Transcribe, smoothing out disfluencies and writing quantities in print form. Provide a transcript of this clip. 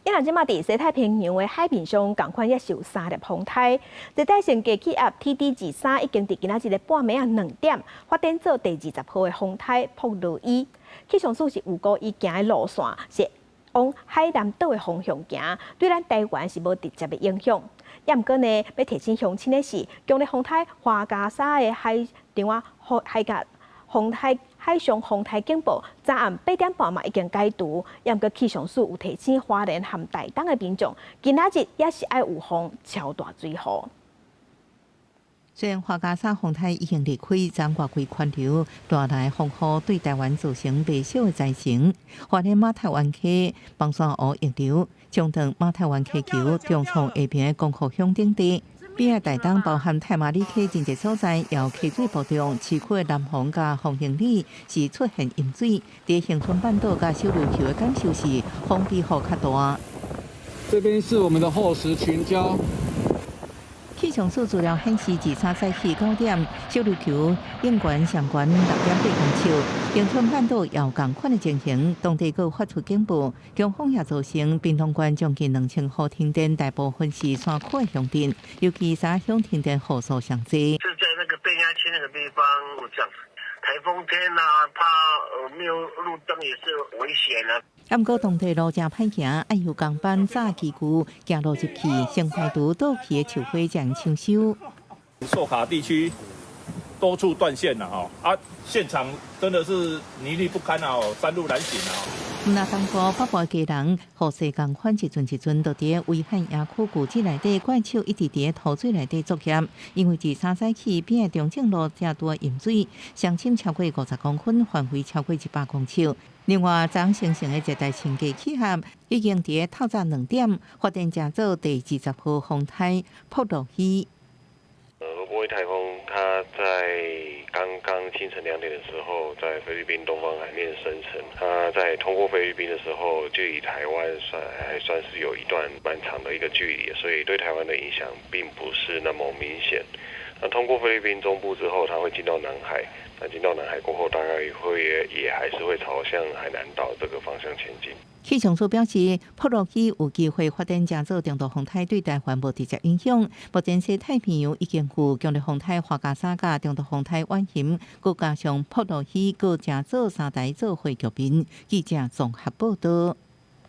伊人這馬佇西太平洋的海面上，仝款也是有三粒風颱。熱帶性低氣壓 TD 23已經佇今仔日的半暝仔2點發展做第20號的風颱朴羅伊。氣象署是預估伊行的路線是往海南島的方向行，對咱台灣是無直接的影響。也毋過呢，欲提醒鄉親的是，強烈風颱樺加沙的海場啊，海峡風颱海上風颱警報，昨暗8點半嘛已經解除。也毋過氣象署有提醒花蓮和台東的民眾，今仔日也是愛預防超大水雨。雖然樺加沙風颱已經離開，昨外圍環流帶來風雨，對台灣造成袂少的災情。花蓮馬太灣溪、枋山湖溢流，衝斷馬太灣溪橋、中創下爿的光復鄉等地。邊仔台東包含太麻里溪真濟所在，有溪水暴漲，市區的南橫佮豐興里是出現淹水。佇恆春半島佮小琉球的感受是風比雨較大。這邊是我們的厚實群礁。氣象署資料顯示，23早起9點，小琉球應懸上懸6.8公尺，恆春半島也有仝款的情形，當地閣發出警報，強風也造成屏東縣將近2000戶停電，大部分是山區的鄉鎮，尤其三鄉停電戶數上濟。是在那個變壓器那個地方故障，颱風天啊，怕沒有路燈也是危險啊。啊，毋過當地路誠歹行，愛由工班紮機具行路入去，先排除倒去的樹花才搶修。壽卡地區多處斷線啦，吼啊，現場真的是泥濘不堪啊，山路難行啊。毋若東部北部的家人，雨勢仝款一陣一陣，都佇威漢野區舊址內底，怪手一直佇塗水內底作業，因為23早起邊的中正路正拄淹水，上深超過50公分，範圍超過100公尺。另外，昨生成的熱帶性低氣壓已經佇透早2點發展成做第20號風颱朴羅伊。羅波伊颱風，它在剛剛清晨2點的時候，在菲律賓東方海面生成。它在通過菲律賓的時候，距離台灣算還算是有一段蠻長的一個距離，所以對台灣的影響並不是那麼明顯。那通過菲律賓中部之後，它會進到南海。那進到南海過後，大概會也還是會朝向海南島這個方向前進。氣象署表示，朴羅伊有機會發展成做中度風颱，對台灣無直接影響。目前西太平洋已經有強烈風颱樺加沙佮中度風颱婉賢，閣加上朴羅伊，閣成做三台做伙局面。記者綜合報道。